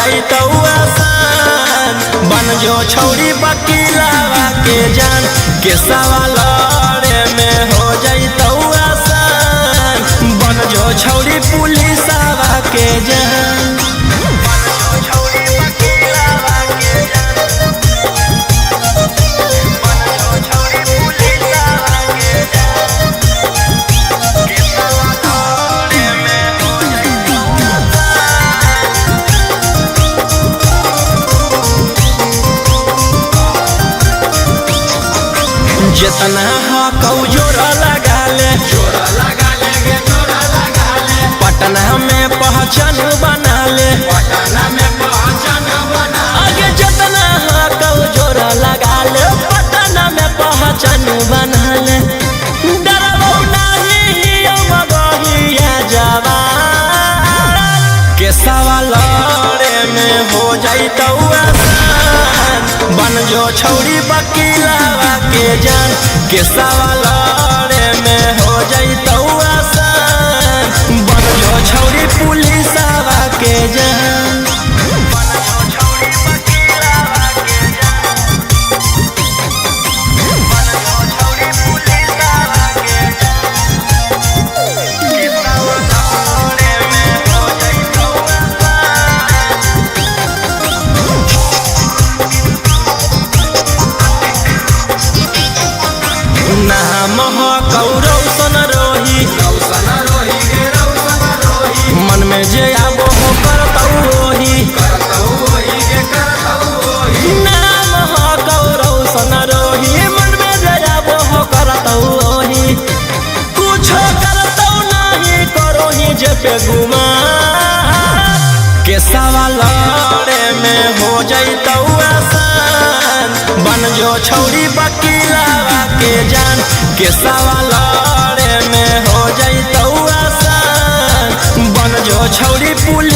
जइतौ आसान। बन जो छौरी वकीलावा के जान, केसवा लड़े में हो जइतौ आसान। बन जो छौरी पुलिसवा के जान। जितना हकौ जोरा लगा ले, पटना में पहचान बना ले। आगे जितना हकौ जोरा लगा ले, पटना में पहचान बना ले। डरबौ नाही मगहिया जवान, केसवा लड़े में हो जइतौ आसान। बन जो छौरी वकीलावा के जान, केसवा लड़े में हो जइतौ आसान। बन जो छौरी पुलिसवा के जान। नाम हकौ रौशन रोही, मन में जे आबो हो करतौ ओही। नाम हकौ रौशन रोही, मन में जे आबो हो करतौ ओही। कुछो करतौ नाही करोही जे पे गुमान, केसवा लड़े में हो जइतौ आसान। बन जो छौरी वकीलावा के जान, केसवा लड़े में हो जइतौ आसान। बन जो छौरी पुलिस